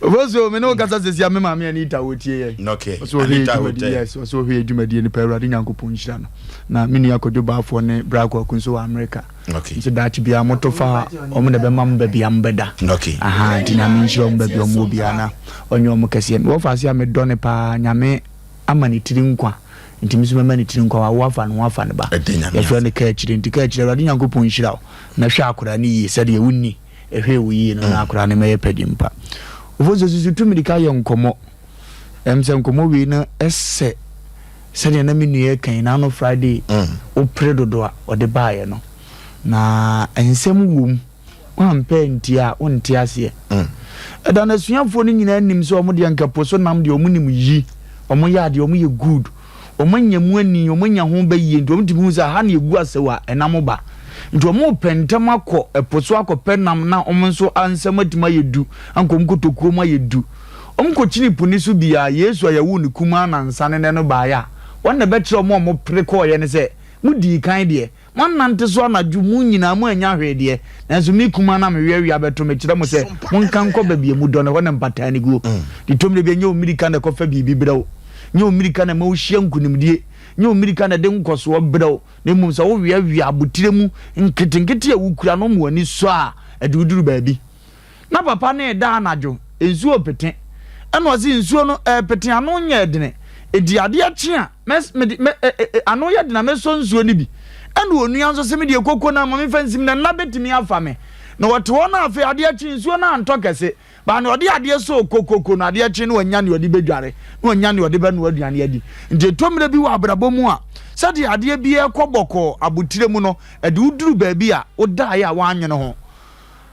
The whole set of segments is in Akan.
Ofosuo, me ne wo kasa sɛsi a me maame Anita ɔtie yɛn. Okay. Ɔsɛ ɔhwɛ Anita dwumadi, Hotel. yes, ɔsɛ ɔhwɛ dwumadie no pɛ Awurade Nyankopɔn nhyira no. Na me nua Kwadwo Baafoɔ ne Bra Kwaku nso wɔ Amerika. Okay. Nso daakye biara moto fa a wɔn na ɛbɛma mo baabi a mobɛda. Okay. Aha, nti Nyame nhyira wɔn baabi a wɔn wɔ biara na ɔnyɛ wɔn kɛseɛ. Mewɔ faase a medɔ no paa, Nyame ama ne tiri nkwa nti me nso mɛma ne tiri nkwa, wawo afa ne ho afa ne ba. Ɛda Nyame Yɛfrɛ ase. no Kaakyire, nti Kaakyire Awurade Nyankopɔn nhyira wo na hwɛ akwadaa no yie sɛdeɛ wonni Ehwɛ wo yie no na akwadaa no mɛyɛ pɛ mpa. Ofosu susu tu mirika yɛ nkɔmmɔ. Ɛm sɛ nkɔmmɔ wei no ɛsɛ sɛdeɛ na me nua ɛka yi n'ano Friday wopere dodo a ɔde baeɛ no. Na nsɛm wom woampɛ antie a wonte aseɛ. Ɛda no asuafoɔ no nyinaa nim sɛ wɔn deɛ nka po so nam deɛ wɔn nim yi, wɔn yɛ adeɛ wɔn yɛ good. Wɔn anya mu ani, wɔn anya ho ba yie nti wɔn tumi hu sɛ ha na egu asau a ɛnam ba. Nti wɔn repɛ ntɛm akɔ ɛpo so akɔpɛ nam na wɔn nso nsam atumi ayɛ du, anka wɔn kotokuo mu ayɛ du. Wɔn kɔkyini po no so bi a, Yesu a yɛwoo no kumaa nansa ne nnɛ no baeɛ a, wɔn na ɛbɛkyerɛ wɔn a wɔpere kɔeɛ no sɛ, Modii kan deɛ, Moanante so anadwo mu nyinaa moannya hwee deɛ, nanso me kumaa no a meweawea bɛto me kyerɛ mo sɛ, Monka nkɔ baabi a emu dɔ no, ɛhɔ na mpataa no guo. De tɔ mmerɛ bi a, nyɛ wo mmirika na ɛkɔfa biribi brɛ wo, nyɛ wo mmirika na ɛma wohyia nkonimdie, nyɛ wo mmirika na ɛde nkɔsoɔ brɛ wo, na mmom sɛ woweawea abotire mu nketenkete a wokura no ma w'ani sɔ a, ɛde wo duru baabi. Na papa no reda anadwo, nsuo repete. Ɛna ɔse nsuo no ɛrepete ano nyɛɛ dene, enti adeɛ kye a, mɛs mede mɛ ɛ ɛ ano yɛ den a mɛsɔ nsuo no bi. Ɛna onua nso se me deɛ koko no ama memfa nsim na nna bɛtumi afa me. Na ɔte hɔ no afei adeɛ kye nsuo no antɔ kɛse. Baa nea ɔde adeɛ sɔɔ kokoko no adeɛ kye na wanya nea ɔde bɛdware na wanya nea ɔde bɛnoa aduane adi. Nti ɛtɔ mmerɛ bi wɔ abrabɔ mu a sɛdeɛ adeɛ bi rekɔ bɔkɔɔ abotire mu no ɛde wo duru baabi a wodaeɛ a woannwene ho.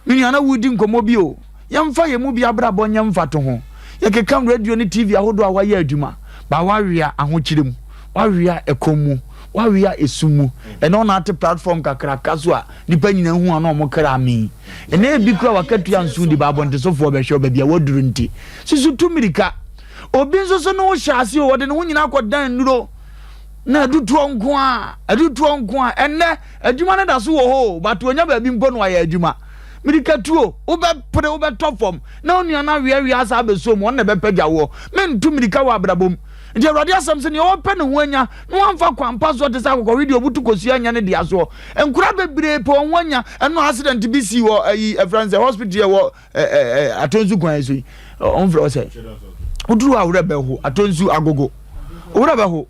Me nua na woredi nkɔmmɔ bi o. Yɛmfa yɛn mu bi abrabɔ nyɛ mfatoho. Yɛkekam radio ne TV ahodoɔ a wɔayɛ adwuma, but woawea ahokyere mu, woawea ɛkɔm mu, woawea esum mu. Ɛnɛ wo na ate platform kakraka so a nnipa nyinaa hu a na wɔn kra mee. Ɛnɛ ebi koraa w'akatua nso di ba abɔntesofoɔ bɛhwɛ wo baabi a woaduru nti. Susu tu mmirika. Obi nso so ne wo hyɛ ase o, ɔde ne ho nyinaa kɔdan nnuro na adutoɔ nko ara, adutoɔ nko ara. Ɛnɛ Adwuma no da so wɔ hɔ o, but onya baabi mpo na wayɛ adwuma. Mirikatuo, wobɛpere, wobɛtɔ fam, na wo nua no aweawea asa abɛsɔ mu, ɔno na ɛbɛpagya woɔ. Mentu mirika wɔ abrabɔ mu. Nti Awurade asɛm se, nea ɔpɛ ne ho anya, na wamfa kwan pa soɔ te sɛ akokɔhwedeɛ ɔbutu kosua nyɛ ne dea soɔ. Nkwadaa bebree pɛ wɔn ho anya, ɛno accident bi sii wɔ ayi, ɛfrɛ no sɛ hospital yɛ wɔ Atonsu kwan so yi, wɔmfrɛ hɔ sɛ, woduru hɔ a wo werɛ bɛho, Atonsu Agogo, wo werɛ bɛho.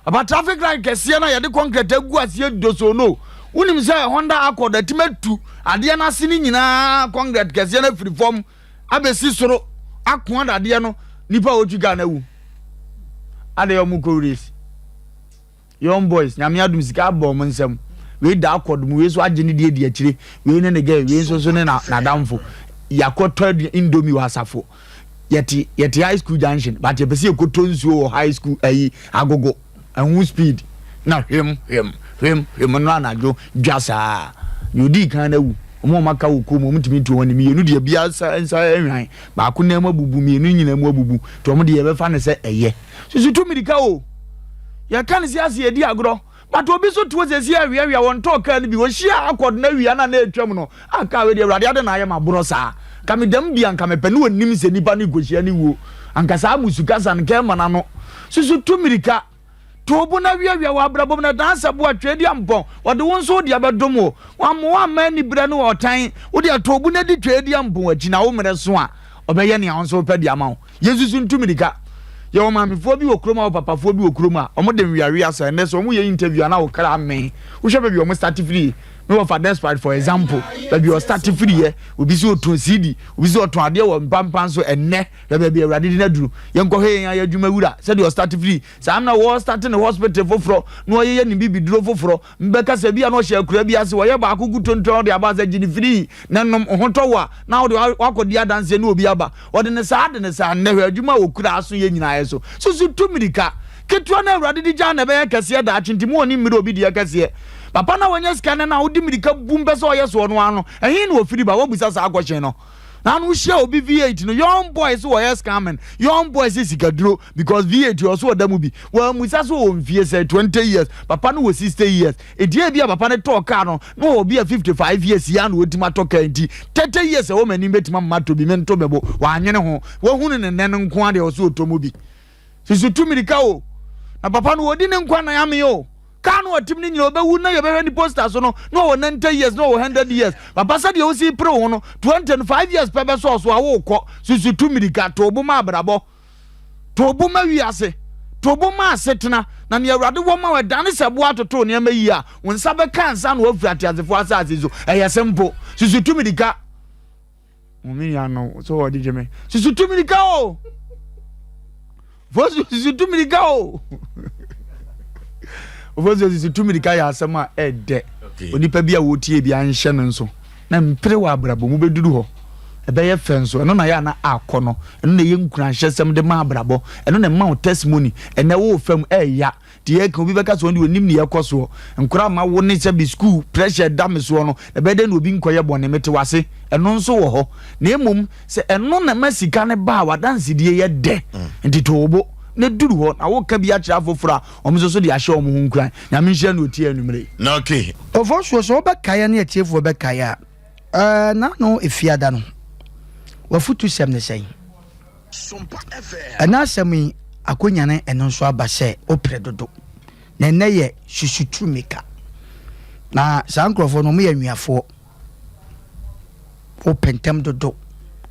Aba traffic light kɛseɛ no a yɛde concrete agu aseɛ dosoo no. Wonim sɛ Honda Accord atumi atu adeɛ no ase no nyinaa concrete kɛseɛ no afiri fam abɛsi soro akoa dadeɛ no nipa a ɔtwi kaa no awu. Adɛn ɔmo kɔ race. Young boys nyame adom sika abɔ ɔmo nsam. Wei da Accord mu wei nso agye ne deɛ di akyire wei ne ne girl wei nso so ne n'adamfo. Yɛakɔtɔ indomie wɔ asafo. yɛte yɛte high school junction but yɛpɛ sɛ yɛkɔtɔ nsuo wɔ high school ayi agogo ɛho speed na hwem hwem hwem hwem no anadwo dwa saa deɛ ɔdii kan no awu wɔn a wɔaka wɔ kurom wɔn ntumi ntu wɔn ani mmienu deɛ bia nsa nsa nhwan baako nan mu abubu mmienu nyinaa mu abubu nti wɔn deɛ yɛbɛfa no sɛ ɛyɛ susu tu mirika o yɛka no si ase yɛdi agorɔ But obi so te hɔ sɛsi awiawia wɔn tɔɔ kaa no bi ohyia akɔd no awia na na atwam no ah kaa wei deɛ awurade ade na ayɛ ma borɔ saa nka me dam bi anka mepɛ ne onim sɛ nipa no kɔhyia ne wuo anka saa musu kasa no kɛma na no susu tu mirika to bo na wiawia wɔ abrabɔ mu na dan sɛ boa twɛ di ampɔn wɔde wo nso wode abɛdom wo wɔammo amma anibrɛ ne ɔtan wode ato bo na di twɛ di ampɔn akyi na wo mmerɛ so a ɔbɛyɛ nea wo nso wopɛ de ama wo Yɛnsusu ntu mirika. Yɛwɔ maamefoɔ bi wɔ kurom a wɔ papafoɔ bi wɔ kurom a wɔn de nweawea sɛ ɛnɛ sɛ wɔn yɛ interview a na wo kra mmɛn. Wohwɛ baabi a wɔn start firi. Me wɔfa despite for example baabi a ɔstart firi yɛ obi sɛ ɔtɔn CD obi sɛ ɔtɔn adeɛ wɔ mpampan so ɛnɛ hwɛ baabi a awurade de no aduru. Yɛnkɔhwɛ yɛn ayɛ adwuma wura sɛdeɛ ɔstart firi saa na wɔ start ne hospital foforɔ na ɔyɛyɛ ne bibiduro foforɔ Mbɛka sɛ bi a na ɔhyɛ akuraa bi ase, wɔyɛ baako gu tonton a ɔde aba sɛ gye no firii na nom, ho tɔ wo a, na wode wakɔdi adanseɛ ne obi aba. Ɔde no saa de no saa. Nnɛ hwɛ adwuma a wɔkura aso yɛ nyinaa yɛ so. Susu tu mmirika. Ketewa no a Awurade de gyaa no ɛbɛyɛ kɛseɛ daakye nti mo ani mmere obi deɛ kɛseɛ. Papa no a wanya sika nnɛ no a wode mmirika bum pɛ sɛ ɔyɛ soɔ no ara no, ɛhe na ɔfiri ba? Woabisa saa kɔhyen no? Na ano hyia obi V8 no, young boy so wɔyɛ scamming, young boy sɛ sikaduro because V8 ɔso ɔda mu bi. Wɔamusa so wɔ mfie sɛ 20 years, papa no wɔ 60 years. Ɛti ebi a papa no tɔɔ kaa no na ɔwɔ bi a 55 years yi a na wɔtumi atɔ kaa nti 30 years ɛwɔ m'anim bɛtumi ama matɔ bi mento mɛbo. Wɔanwene ho, wɔhunu ne nnɛ no nko adeɛ ɔso ɔtɔ mu bi. Susu tu mirika o, na papa no wɔdi ne nkwa na yame o. Kaa no ɔtim no nyina ɔbɛwu na yɛbɛhwɛ ne poster so no na ɔwɔ 90 years na ɔwɔ 100 years. Papa, sɛdeɛ wosi pere wo no 25 years pɛ bɛsɔɔ so a wokɔ. Susu tu mirika, to bo ma abrabɔ, to bo ma wiase, to bo ma asetena, na nea Awurade wɔ ma wo ɛdane sɛ boa atoto nneɛma yi a wo nsa bɛka ansa na wafiri ateasefoɔ asase so. Ɛyɛ simple. Susu tu mirika. Mo me nua no so wɔgyegye me. Susu tu mirika o, fosu susu tu mirika o, fosu susu tu mirika yɛ asɛm a ɛdɛ. Onipa bi a wɔtie bi anhyɛ no nso na mpere wɔ abrabɔ mu bɛduru hɔ, ɛbɛyɛ fɛ nso. Ɛno na yɛ ana akɔ no, ɛno na ɛyɛ nkuranhyɛsɛm de ma abrabɔ, ɛno na ɛma wo testimony. Ɛnɛ wo fam ɛɛya nti yɛka obi bɛka sɛ ɔno deɛ onim ne yɛkɔ soɔ nkora ma wo ne sɛ bi school pressure da me soɔ no, ɛbɛyɛ dɛ na obi nkɔyɛ bɔne mete wase. Ɛno nso wɔ hɔ, na mmom sɛ ɛno na ma sika ne ba a wadansedie yɛ dɛ. Nti to wo bo na duru hɔ na woka bi akyerɛ afoforɔ a ɔmo nso so de ahyɛ ɔmo ho nkuran. Nyame nhyira na ɔtie anwummerɛ yi. Na okay. Ɔfɔsuo sɛ wobɛkaeɛ ne atiefoɔ bɛkaeɛ a, n'ano efiada no wafutu sɛm ne sɛn? Ɛna asɛm yi akonya ne ɛno nso aba sɛ wopere dodo na ɛnɛ yɛ susutu mika na saa nkurɔfoɔ no, wɔyɛ nwiafoɔ. Wopɛ ntɛm dodo,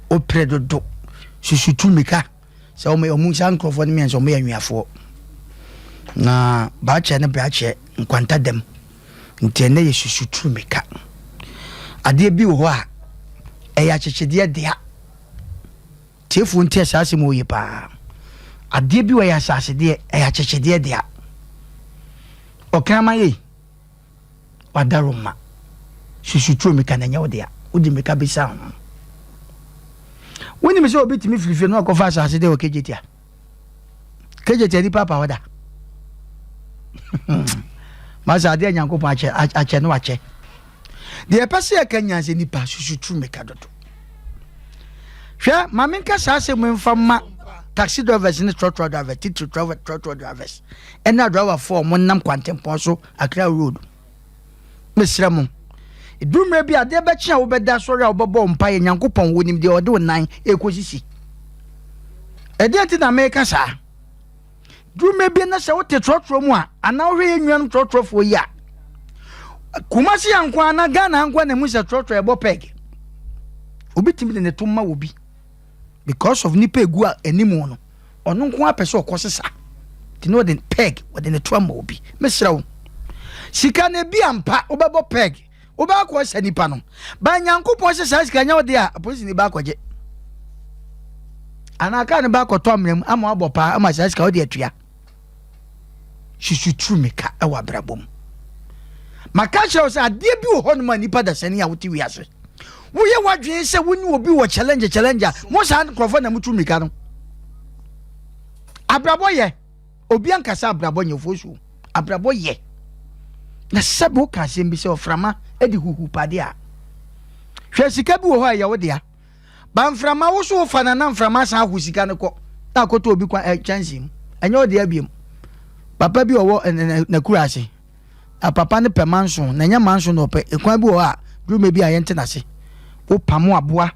wopere dodo, susutu mika sɛ wɔn saa nkurɔfoɔ no mmiɛnsa, wɔyɛ nwiafoɔ na baakyɛ ne brakyɛ nkwanta dɛm. Nti ɛnɛ yɛ susutu mika. Adeɛ bi wɔ hɔ a ɛyɛ akyekyedeɛ dea. Tiefoɔ nti saa asɛm wɔ yie paa. Adeɛ bi wɔ yɛ asase deɛ ɛyɛ akyekyedeɛ dea. Ɔkraman yɛ wadaro ma susutuo mika na ɛnyɛ wo dea. Wode mika bisa ho. Wonim sɛ obi tumi firifiri no akɔfa asase deɛ wɔ Kejetia. Kejetia nipa apa hɔ da masa adeɛ Nyankopɔn akyɛ akyɛ no akyɛ deɛ. Ɛpɛ sɛ yɛka nyaa sɛ nipa susutu mika dodo. Hwɛ, maame, nka saa asɛm mu mfa ma taxi drivers ne trɔtrɔ drivers, titiri trɔtrɔ drivers ɛna driverfoɔ a wɔnam kwantempɔn so, Accra road. Mesrɛ mo, ɛduru mmerɛ bi adeɛ bɛkye a wobɛda sɔre a wobɛbɔ mpaeɛ, Nyankopɔn wɔnim deɛ ɔde wo nan ɛkɔsisi. Ɛdeɛ nti na meka saa, duru mmerɛ bi na sɛ wote trɔtrɔ mu a anaa wohwɛ yɛ nnuanom trɔtrɔfoɔ yi a, Kumasi anko anaa Ghana anko na mu sɛ trɔtrɔ ɛbɔ peg, obi tumi de ne to ma wɔ bi because of nipa egu a anim no, ɔno nko apɛ sɛ ɔkɔ sesa nti na ɔde peg, ɔde ne to ama obi. Mesrɛ wo, sika no ebi ampa wobɛbɔ peg, wobɛakɔ sɛ nipa no ba Nyankopɔn sɛ saa sika nyɛ wode a apolisi ne ba akɔgye anaa kaa ne ba akɔtɔ amena mu ama wabɔ paa ama saa sika wode atua. Susuturu mika ɛwɔ abrabɔ mu. Maka kyerɛ wo sɛ adeɛ bi wɔ hɔnom a nipa dasani a wote wiase woyɛ w'adwene sɛ wo ne obi wɔ challenge challenge a, mo saa nkurɔfoɔ na motu mmirika no. Abrabɔ yɛ obi ankasa, abrabɔ nyɛ ofosuo, abrabɔ yɛ na sɛbi woka asɛm bi sɛ ɔframa de huhu pade a, hwɛ, sika bi wɔ hɔ a ɛyɛ wo dea ba mframa wo so wofa na na mframa asan aho sika no kɔ na akɔtɔ obi kwan kyɛnsee mu, ɛnyɛ wo dea biom. Papa bi ɔwɔ n'akura ase na papa no pɛ manso na ɛnyɛ manso na ɔpɛ ekwan bi wɔ hɔ a duruma bi a yɛnte n'ase wopamo aboa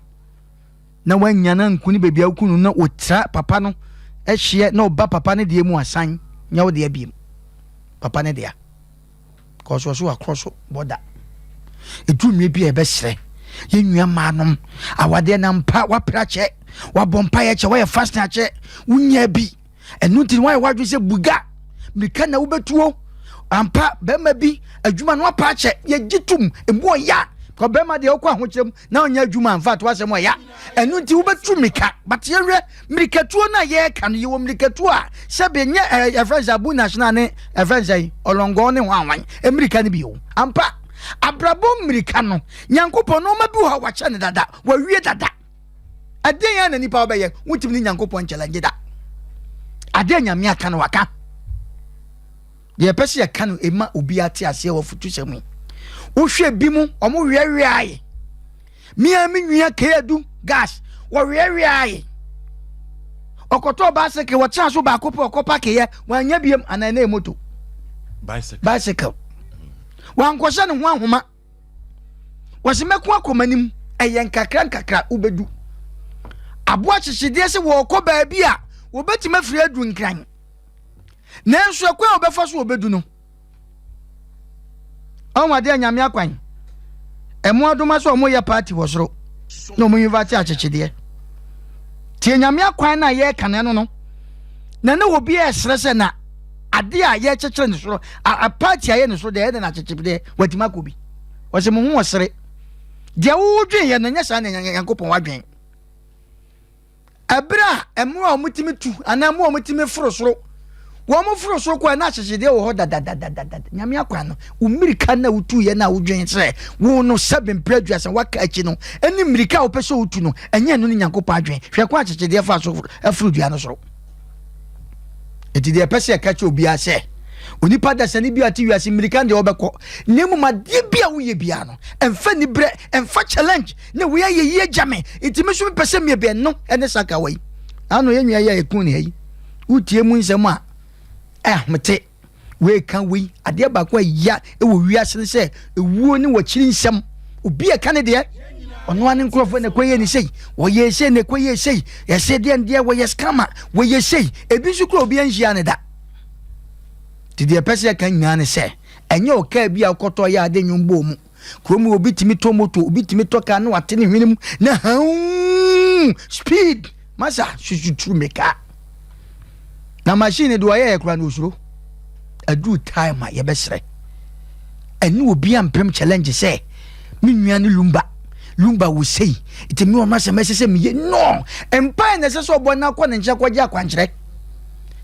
na wanya na nku ne baabi a woku no na wotra papa no ɛhyeɛ na ɔba papa no deɛ mu asan nyɛ wo deɛ biem, papa no dea kɔsɔ so akorɔ so bɔda. Ɛduru mmerɛ bi a yɛbɛserɛ yɛn nua maanom awadeɛ na mpa wapere akyɛ, wabɔ mpaeɛ kyɛ, wayɛ fasting akyɛ, wonya bi. Ɛno nti wayɛ wadwe sɛ buga mirika na wobɛtuo ampa bɛrima bi adwuma no apa akyɛ. Yɛgye tom emu ɔya kɔ bɛrima deɛ wokɔ ahokyerɛ mu na ɔnyɛ adwuma mfa to asɛm ɔya. Ɛno nti wobɛtu mirika, but yɛhwɛ mirikatuo no a yɛreka no, yɛwɔ mirikatuo a sɛbe nyɛ ɛfrɛ sɛ abu national ne ɛfrɛ sɛ ɔlɔngɔn ne ho ahwan mmirika no bio. Ampa, abrabɔ mmirika no, Nyankopɔn nneɛma bi wɔ hɔ a wakyɛ no dada, wawie dada. Ɛdeɛn yɛn na nipa wobɛyɛ wontumi ne Nyankopɔn nkyɛlɛngye da. Adeɛ Nyame aka no waka. Deɛ yɛpɛ sɛ yɛka no ɛma obi ate aseɛ wɔ fotusɛm yi, wohwɛ bi mu ɔmo weaweae. Me ara me nua Kayadu gas wɔweaweae. Ɔkɔtɔɔ bicycle wɔkyerɛ so baako pɛ ɔkɔ pakeyɛ wanya biem anaa ɛnɛ moto. Bicycle. Bicycle. Wankɔhyɛ ne ho ahoma. Wɔsi mɛko akɔ m'anim ɛyɛ nkakra nkakra wobɛdu. Aboa hyehyedeɛ sɛ wɔrekɔ baabi a wɔbɛtumi afiri adu Nkran. Nanso ɛkwan a wɔbɛfa so wɔbɛdu no ɔho adeɛ Nyame akwan. Ɛmo adoma sɛ ɔmo yɛ party wɔ soro na ɔmo invite akyekyedeɛ. Tie Nyame akwan no a yɛreka no ɛno no na ne obi ɛsrɛ sɛ na adeɛ a yɛkyekyere ne soro a party a yɛ ne soro deɛ ɛyɛ dɛ na akyekyedeɛ watumi akɔ bi. Ɔsɛ mo ho ɔsere. Deɛ wodwen yɛ no nyɛ saa na Nyankopɔn wadwen. Ɛberɛ a mmoa a wɔtumi tu anaa mmoa a wɔtumi foro soro, wɔn foro soro kɔ a na ahyehyedeɛ wɔ hɔ dadadadada. Nyame akwan no, wo mmirika no a wotuiɛ no a wodwen sɛ wo no sɛbe mprɛ aduasa waka akyi no, ɛne mmirika a wopɛ sɛ wotu no, ɛnyɛ ɛno ne Nyankopɔn adwen. Hwɛ kwan ahyehyedeɛ faa so foro dua no soro. Enti deɛ ɛpɛ sɛ ɛka kyerɛ obiara sɛ, onipa dasani bi a ɔte wiase mmirika no deɛ ɔbɛkɔ, na mmom adeɛ bi a woyɛ biara no, ɛmfa nibrɛ, ɛmfa challenge, na wei ayɛ yie gya me, nti me nso mepɛ sɛ meyɛ bi, ɛno ɛne sakawa yi. Ano yɛn nua yi a yɛku ne ha yi, wotie mu nsɛm a, ɛhomete. Wei ka wei, adeɛ baako a ɛya wɔ wiase no sɛ ewuo ne wɔkyiri nsɛm. Obi a ɛka ne deɛ, ɔno ara ne nkurɔfoɔ na ɛkɔyɛ ne sei, wɔyɛ sei na ɛkɔyɛ sei, ɛsɛ deɛ deɛ wɔyɛ scammer, wɔyɛ sei, ebi nso kura obi anhyia ne da. Nti deɛ ɛpɛ sɛ ɛka nyinaa ne sɛ, ɛnyɛ ɔkaa bi a wokɔtɔ yɛ ade nnwom bɔɔ mu. Kurom obi tumi tɔ moto, obi tumi tɔ kaa na wate ne hwene mu na hauu speed masa susutu mmirika. Na machine de ɔyɛɛ koraa na osuro. Aduru time a yɛbɛsrɛ. Ɛne obi ampem challenge sɛ me nua ne lumba. Lumba wɔ sei. Nti me ɔno asɛm ɛsɛ sɛ meyɛ. No! Mpae na ɛsɛ sɛ ɔbɔ na akɔ ne nkyɛn kɔgye akwankyerɛ.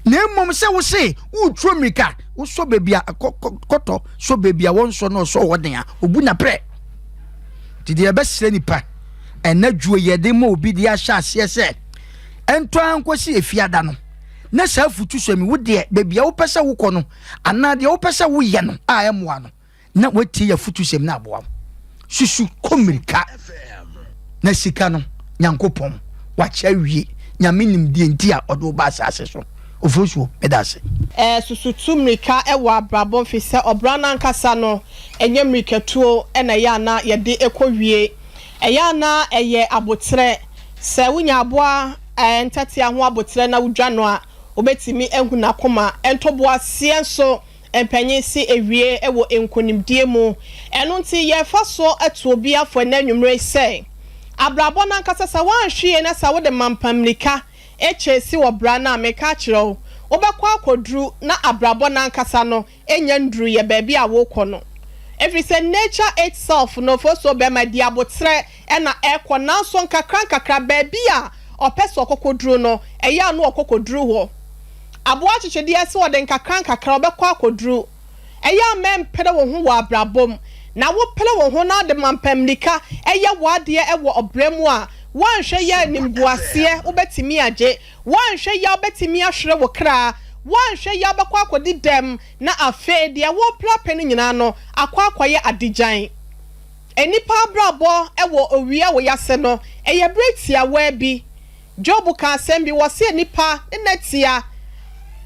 Na mmom sɛ wo se woretuo mmirika, wosɔ baabi a kɔtɔ sɔ baabi a wɔnsɔ na ɔsɔ hɔ den a, obu na prɛ. Nti deɛ yɛbɛsrɛ nipa ɛna dwuo yɛde ma obi de ahyɛ aseɛ sɛ ɛntɔ ara nkɔsi efiada no na saa afutu sɔ mi wo deɛ baabi a wopɛ sɛ wokɔ no anaa deɛ wopɛ sɛ woyɛ no a ɛmmoa no na woatie yɛ afutusɛm no aboa wo. Susu kɔ mmirika na sika no Nyankopɔn wakyɛ awie. Nyame nim deɛ nti a ɔde wo ba asase so. Ofosuo, meda ase. Susu tu mmirika wɔ abrabɔ efisɛ ɔbra no ankasa no ɛnyɛ mmirikatuo na ɛyɛ a na yɛde kɔ wie. Ɛyɛ a na ɛyɛ aboterɛ. Sɛ wonya aboa ntɛtea ho aboterɛ na wodwa no a, wobɛtumi ahu n'akoma. Ntoboaseɛ nso Mpanyin se awie wɔ nkonimdie mu. Ɛno nti yɛrefa so atu obi afo ɛnnɛ anwummere yi sɛ, abrabɔ no ankasa sɛ woanhwe yie na sɛ wode mampa mmirika kyɛɛsi wɔ bra no a, meka akyerɛ wo, wobɛkɔ akɔduru na abrabɔ no ankasa no nnya nduruiɛ baabi a worekɔ no. Ɛfiri sɛ nature itself no, fosuo bɛma di aboterɛ na ɛrekɔ nanso nkakra nkakra baabi a ɔpɛ sɛ ɔkɔkɔduru no, ɛyɛ a na ɔkɔkɔduru hɔ. Aboa akyekyedeɛ sɛ ɔde nkakrankakra ɔbɛkɔ akɔduru. Ɛyɛ a mɛmpere wo ho wɔ abrabɔ mu. Na wopere wo ho na wode mampammirika yɛ w'adeɛ wɔ ɔbrɛ mu a, woanhwɛ yɛ a animguaseɛ wobɛtumi agye, woanhwɛ yɛ a wobɛtumi ahwere wo kra, woanhwɛ yɛ a wobɛkɔ akɔdi dɛm na afei deɛ worepere apɛ no nyinaa no akɔ akɔyɛ adegyan. Nnipa abrabɔ wɔ owia wei ase no, ɛyɛ berɛ tiawaa bi. Job kaa asɛm bi, wɔse nnipa nna tia.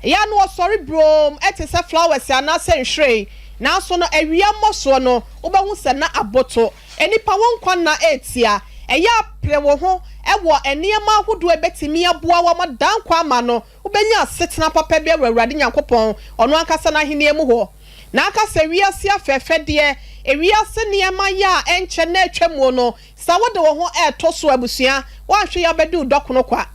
Ɛyɛ a na wɔsɔre buroom te sɛ flowers anaasɛ nhwiren, nanso no awia mmɔsoɔ no, wobɛhu sɛ na aboto. Nnipa wo nkwa nna retia. Ɛyɛ a pere wo ho wɔ nneɛma ahodoɔ a ɛbɛtumi aboa wo ama daa nkwa ama no, wobɛnya asetena papa bi wɔ Awurade Nyankopɔn, Ɔno ankasa n'ahennie mu hɔ. Na aka sɛ wiase afɛɛfɛdeɛ, ewiase nneɛma yɛ a ɛnkyɛ na atwa muo no, Sɛ wode wo ho reto so abusua, woanhwɛ yi a wobɛdi wo dɔkono kwa.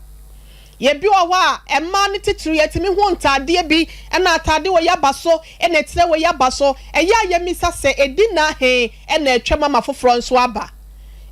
Yɛ bi wɔ hɔ a, mmaa no titiriw yɛtumi hu ntaadeɛ bi na ataade wei aba so na etire wei aba so. Ɛyɛ a yɛmmisa sɛ ɛdi nna ahe na atwam ama foforɔ nso aba.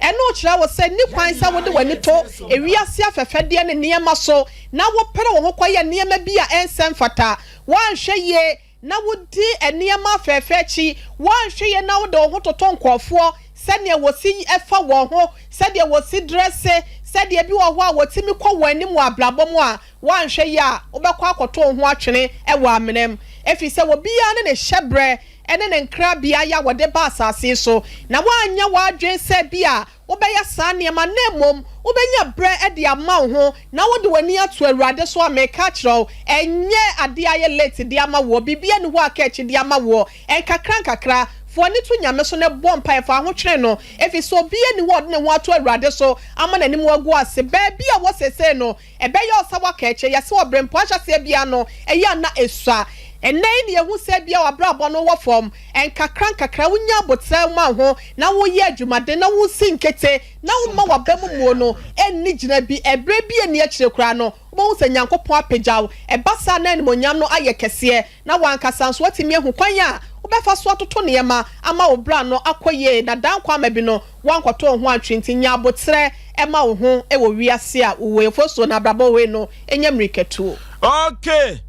Ɛno rekyerɛ wo sɛ nni kwan sɛ wode w'ani to ewiase afɛfɛdeɛ ne nneɛma so na wopere wo ho kɔyɛ nneɛma bi a ɛnsɛ mfata. Woanhwɛ yie na wodi nneɛma afɛɛfɛ akyi, woanhwɛ yie na wode wo ho toto nkurɔfoɔ sɛdeɛ wɔsi fa wɔn ho, sɛdeɛ wɔsi drɛse, sɛdeɛ ebi wɔ hɔ a wɔtumi kɔ wɔn anim wɔ abrabɔ mu a, woanhwɛ yie a, wobɛkɔ akɔto wo ho atwene wɔ amena mu. Ɛfiri sɛ obiara ne ne hyɛberɛ. ne ne nkrabea a wɔde ba asase so, na woanyɛ w'adwene sɛ bi a wobɛyɛ saa nneɛma na mmom wobɛnya berɛ de ama wo ho na wode w'ani ato Awurade so a, meka akyerɛ wo, ɛnyɛ adeɛ a ayɛ late de ama woɔ, biribiara nni hɔ a aka akyi de ama woɔ. Nkakrankakra, fa w'ani to Nyame so na bɔ mpaeɛ, fa ahokyere no, ɛfiri sɛ obiara nni hɔ a ɔde ne ho ato Awurade so ama n'anim agu ase. Baabi a wɔ seesei no, Ɛbɛyɛ ɔsaw aka akyire. Yɛse ɔbrempɔn ahyɛaseɛ biara no ɛyɛ a na ɛsua. Ɛnnɛ yi na yɛhu sɛ ebia w'abrabɔ no wɔ fam. Nkakrankakra wonya aboterɛ ma wo ho na woyɛ adwumaden na wosi nkete na womma w'aba mu mmuo no nni gyina bi. Ɛberɛ bi a ɛnni akyire koraa no wobɛhu sɛ Nyankopɔn apagya wo. Ɛba saa na animuonyam no ayɛ kɛseɛ na w'ankasa nso woatumi ahu kwan a wobɛfa so atoto nneɛma ama wo bra no akɔ yie na daa nkwa ama bi no woankɔtɔ wo ho antwe nti nya aboterɛ ma wo ho wɔ wiase a wowɔ yi. Fosuo na abrabɔ wei no nyɛ mmirikatuo. Okay.